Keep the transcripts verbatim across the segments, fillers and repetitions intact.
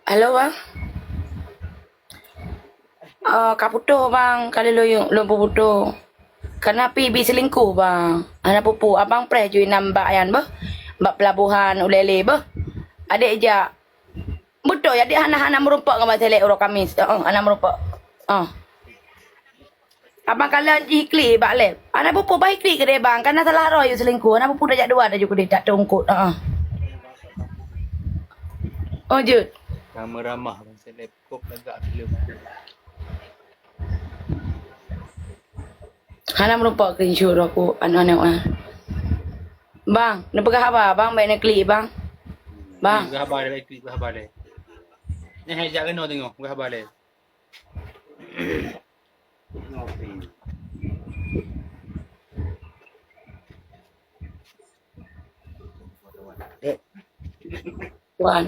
Halo, bang. Oh, ka putôh, bang. Ka lheueh lôn, lôn peuputoh. Kana pih bi selingkuh, bang. Hana peue-peue. Abang preh ju inan bak nyan beuh. Bak pelabuhan Ulèe beuh. Adék jak. Beutôi, adék hana, hana meurumpok ngon bang Selek uroe Kamis. Heeh, hana meurumpok. Ah. Abang kalon jih klik bak lab. Hana peue-peue bah klik keudéh bang, kana salah roh yue selingkuh. Hana peue-peue tajak dua tajak keudéh tak teungkot. Heeh. Oh, jeuet. Ramah-ramah bang Selek kok lagak film. Hana meurumpok screenshot aku aneuk-aneuk ah. Bang, neupeugah haba, bang, bèk neuklik, bang. Bang. Peugah haba deh, klik peugah haba deh. Nyan hai jak keunoe teungoh, peugah haba deh. Dek. Wan.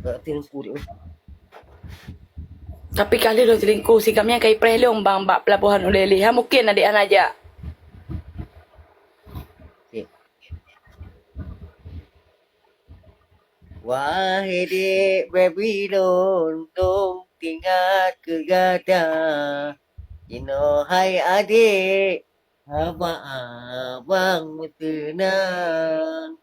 Berarti selingkuh dia. Tapi ka lheueh lôn selingkuh, si Gam nyan ka ipreh lôn bang bak pelabuhan Ulèe. Ha, mungken adék hana jak. Dek. Wahai dek baby lôn, lôn teuingat keu gata. Jinoe hai adék, haba abang meuteunang.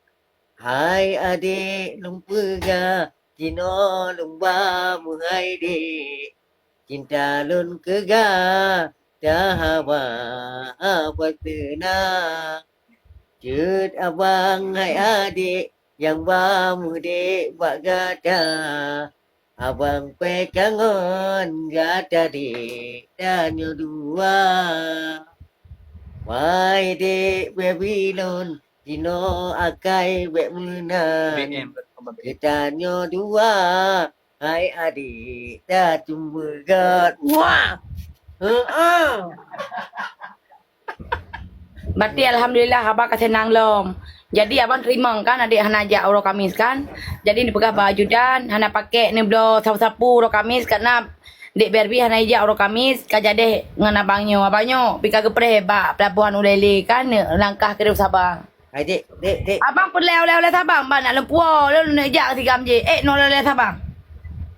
Hai adék lôn peugah, jinoe lôn ba meuhai dek. Cinta lôn keu gata haba haba teunang. Jeuet abang hai adék nyang ba meudék bak gata. Abang pèh ka ngon gata dek tanyoe dua. Wahai dek baby lôn, jinoe akai bèk meunan. B M. Geutanyoe dua, hai adék, tacumbeugot. Wah! Heueuh. Berarti alhamdulillah abang ka seunang lom. Jadi abang teurimong kan adék hana jak uroe Kamis kan. Jadi neupeugah bak ajudan hana pakèk neubloe sapu-sapu uroe Kamis karena dek Barbie hana ijak uroe Kamis ka jadeh ngon abang nyoe. Abang nyoe pi ka geupreh bak pelabuhan Ulèe kan langkah keudéh u Sabang. Hai dek, dek, dek. Abang peureulèe oleh-oleh Sabang bang nak lôn puwoe lôn neujak si Gam jih. Eh, nyoe oleh-oleh Sabang.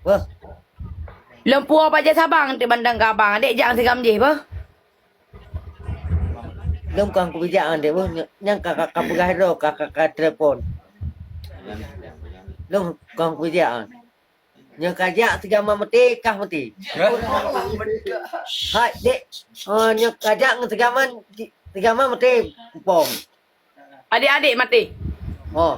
Wah. Lôn puwoe bajèe Sabang teuk bandang keu abang. Adék jak si Gam jih beuh. Lôn kon kupeujak nyan dek beuh, nyang ka, ka, ka peugah droe ka, ka, ka telepon. Lôn kon kupeujak nyan. Nyang ka jak si Gam maté kah maté? Hai dek, oh, nyang ka jak ngon si Gam, si Gam maté kupom. Adék-adék maté. Oh.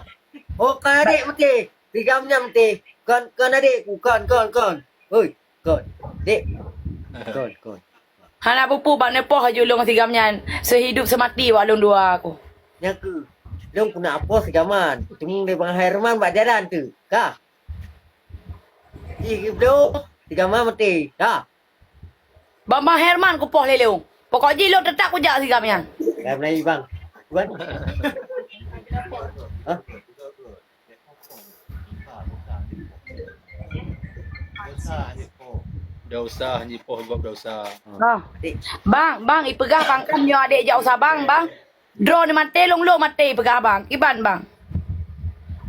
Oh, kon adék maté. Si Gam nyan maté. Kon, kon adék ku, kon, kon, kon. Hoi, kon. Dek. Kon, kon. Hana peue-peue bak neupoh aju lôn si Gam nyan. Seuhidup seumati bak lôn dua ku. Nyan keuh. Lôn keuneuk apoh si Gam nyan. Teumé lé Bang Herman bak jalan tu. Ka. Jih geubloe, si Gam nyan maté. Ka. Bang, Bang Herman kupoh lé lôn. Pokok jih lôn teutap kujak si Gam nyan. Gam nyan, Bang. Wan. Hah? Dak usah jipoh gob, dak usah. Ah. Bang, bang, ipeugah bang kan nyoe adék jak u Sabang, bang. Droeneuh maté, lôn lôn maté, ipeugah bang. Kiban, bang.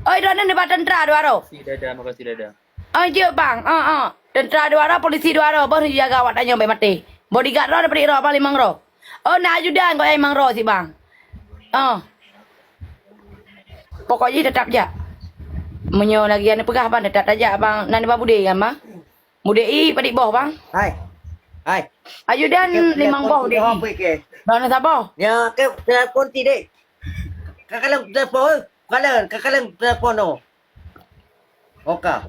Oi, droeneuh neuba teuntra dua droe. Makasih, Dada. Makasih, Dada. Oh, jeuet, bang. Ah, ah. Teuntra dua droe, polisi dua droe, boh neujaga awak tanyoe bèk maté. Bodyguard droe, dapeudik droe, bang, limong droe. Oh, na ajudan, gobnyan limong droe sit, bang. Oh. Pokok jih teutap jak. Meunyoe lagèe neupeugah, bang, teutap tajak, bang. Na neuba budé kan, bang? Budé i padit boh, bang? Hai. Hai. Ajudan limong boh budé i. Droeneuh saboh. Nyan, ke telepon ti dek. Ka kalon telepon, eh. Kalon, ka kalon telepon, oh. Oka.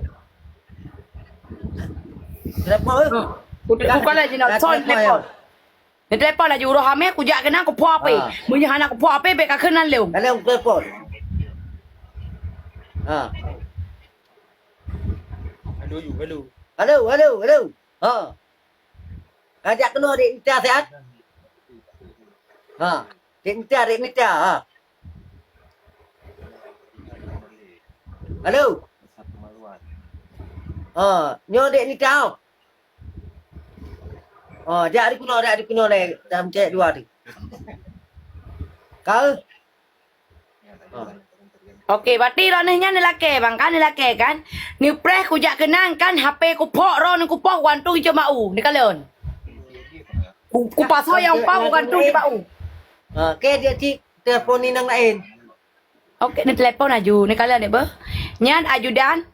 Telepon, eh. Ku, ku kalon jinoe, son telepon. Ni telepon laju uroe hamé, kujak keunan kupoh H P. Ah. Meunyoe hana kupoh H P, bèk ka keunan lôn. Kalon telepon. Ha. Halo, yu, halo. Halo, halo, halo. Ha. Kajak keunoe dek Nita siat. Ha. Dek Nita, dek Nita. Ha. Halo. Ha, nyoe dek Nita. Oh, jak di keunoe, jak di keunoe lé, tam cek dua tu. Kau? Oh. Oke, berarti droeneuh nyan neulakée, bang, kan neulakée, kan? Neupreh kujak keunan, kan, H P kuphok, droeneuh kupoh, kugantung ijok bak u, neukalon. Ku, kupasoe nyang pah, kugantung ijok bak u. Ah, oke, dia cik telepon ni nang lain. Oke, neutelepon aju, neukalon deh, beuh. Nyan ajudan,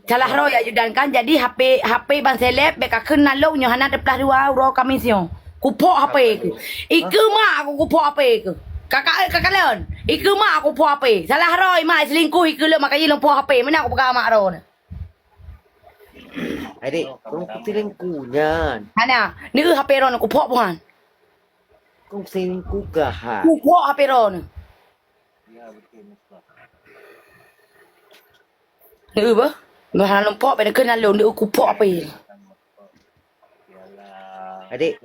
salah roh ajudan, kan, jadi H P, H P Bang Seleb, bèk kakheun na lôn nyoe hana teuplah dua uroe Kamis nyoe. Kuphok H P keuh. Ikeue mak aku kuphok H P keuh. Kakak, eh, kakalon. Ikeue mak aku phok H P. Salah roh mak selingkuh ikeue lôn, makajih lôn phok H P. Meunan aku peugah mak roh nyoe. Adik, kong selingkuh nyan. Hana, neueu H P roh nyoe kuphok puhan. Kong selingkuh kah? Kuphok H P roh nyoe. Neueu beuh. Bah hana lôn phok, bèk neukheun na lôn, neueu kuphok H P. Adik.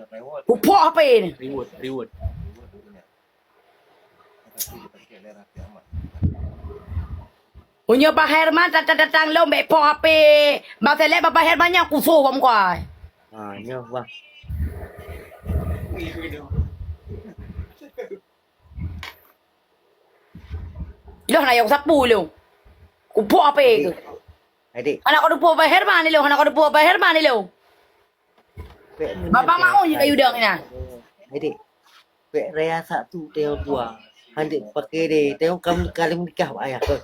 Kuphok H P nyoe. Reward, reward. Meunyoe Bang Herman datang-datang lôn bèk phok H P Bang Seleb, Bang Herman nyan kusoh bak muka. Ha, nyoe, Bang. Lôn hana yue sapeue lôn. Kuphok H P keuh. Adik. Hana kateupeu Bang Herman lôn, hana kateupeu Bang Herman lôn. Bapa mau je kayu dong ina. Adik. Pek raya satu tayong dua. Handik pakai deh. Tayong kamu kali menikah ayah ke.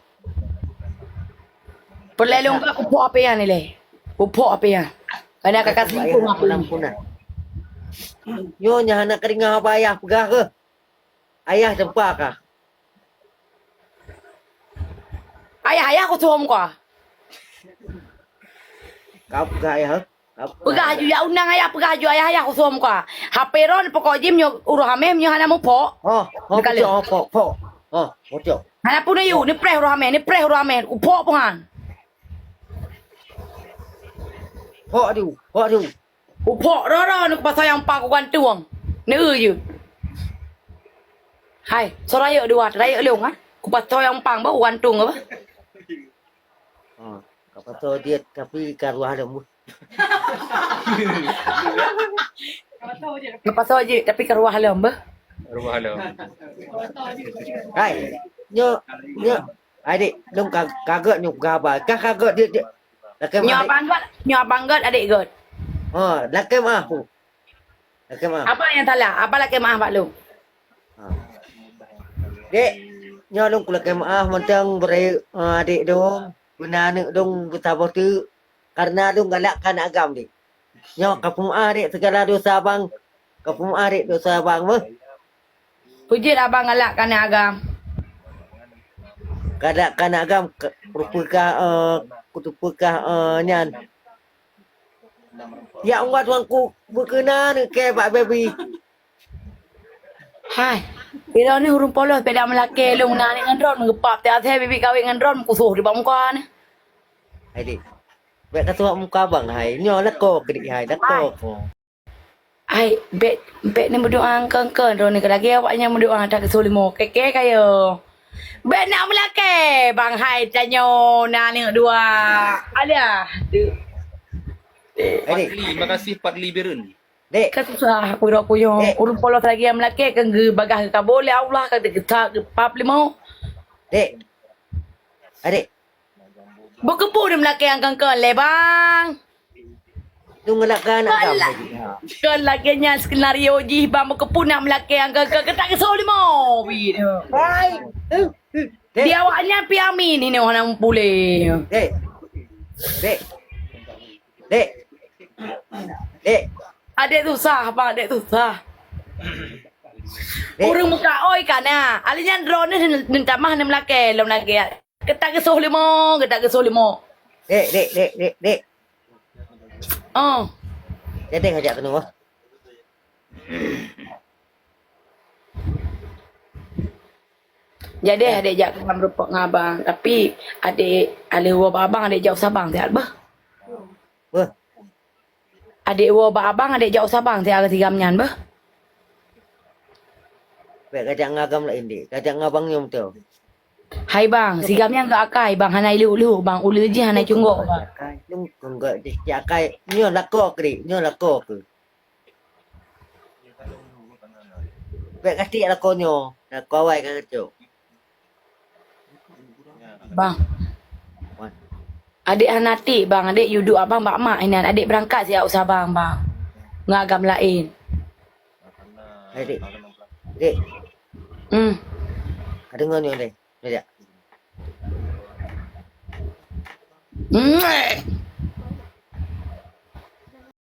Perlai lôn ka kuphok H P nyan ni leh. Kuphok H P nyan. Karena kakak selingkuh ngaku. Penampunan. Nyonya anak keringa apa ayah peugah ke? Ayah tempa kah? Ayah, ayah kusoh muka. Kau peugah ayah, eh? Kau peugah. Peugah aju ya undang ayah, peugah aju ayah, ayah kusoh muka. H P ron pokok jim nyoe uroh ameh nyoe hana muphok. Oh, oh, pocok, oh, pok, pok. Oh, pocok. Hana pun ayu, ni preh uroh ameh, ni preh uroh ameh. Uphok puhan. Pok tu, pok tu. Uphok rara ni kupasoe nyang pa kugantung. Neu je. Hai, soe rayeuk dua, rayeuk lông ah. Kupasoe nyang pang bah kugantung apa? Ha, kupasoe dia tapi ka ruah lông. Kupasoe je tapi ka ruah lông bah. Ruah lông. Hai, nyo, nyo. Adik, lông ka-, kagok nyoe peugah haba. Kah kagok dia, dia. Lakée nyoe maaf, abang Dek. Gét, nyoe abang Gét, adik Gét. Ha, lakée maaf tu. Lakée maaf. Apa nyang salah? Apa lakée maaf bak lông? Ha. Dek, nyoe lông kulakée maaf mantong beurai, eh, adik dong, beuna aneuk dong beusaboh teuk. Karena lông galak keu aneuk agam, Dek. Nyoe kapeumeu'ah, Dek, sigala dosa abang. Kapeumeu'ah, Dek, dosa abang meuh. Peujeuet abang galak keu aneuk agam. Galak keu aneuk agam, ke-, rupeukah, eh, kuteupeukah, eh, nyan. Ya Allah, Tuhanku, beukeuna neukée bak baby. Hai, droeneuh ureueng polos beda meulakée lông na ngon droeneuh geupap. Tiap asai baby kawin ngon droeneuh kusoh di bak muka nyoe. Hai, Dek. Bèk ka suwak muka abang hai. Nyoe lakoe keudiek hai, lakoe ko. Ai, bèk, bèk neumeudoa engkon-kon, droeneuh lagèe awak nyang meudoa that geuseulimong. Kèe-kèe kayèe. Bèk na meulakèe, bang hai tanyoe na aneuk dua. Alah, deuh. Dek. Fadli, makasih Fadli Bireuen. Dek. Kan susah, aku dok kuyong. Dek. Ureueng polos lagèe nyang meulakèe, kan geubagaih geukabô lé Allah, kan geutap, geupap lé mo. Dek. Adek. Beukeupue dum lakèe nyang kön-kön lé, bang. Tu ngelak kan agam lagi. Ha. Kön lagèe nyan skenario jih, bang, beukeupue nak meulakèe nyang kön-kön, keutak geuseulimong. Wih. Hai. Dek. Di awaknyan pi amin, ini orang puléh. Dek. Dek. Dek. Dek. Adek susah, bang, adek susah. Dek. Ureueng muka oi kana. Ali nyan droeneuh neutamah neumeulakèe lom lagèe. Geutak geusoh leumo, geutak geusoh leumo. Dek, dek, dek, dek, dek. Oh. Jadi ngajak keunoe. Jadi adek jak keunan meureumpok ngon abang, tapi adek aleuh woe bak abang adek jak u Sabang siat beuh. Beuh. Adek woe bak abang, adek jak u Sabang siat keu si Gam nyan beuh. Bèk kajak ngon agam laén dek, kajak ngon abang nyoe meutoe. Hai bang, si Gam nyan gak akai bang, hana iluk-luk bang, uleue jih hana cunggok bang. Akai, nyoe kong gak jih akai, nyoe lakoe keu dek, nyoe lakoe keu. Bèk katiek lakoe nyoe, lakoe awai ka keucok. Bang. Adék hana tik, bang. Adék yue duek abang bak mak inan. Adék beurangkat siat u Sabang, bang. Ngon agam laén. Hai, Dek. Dek. Hmm. Ka deungoe nyoe, Dek. Nyoe, Dek. Hmm.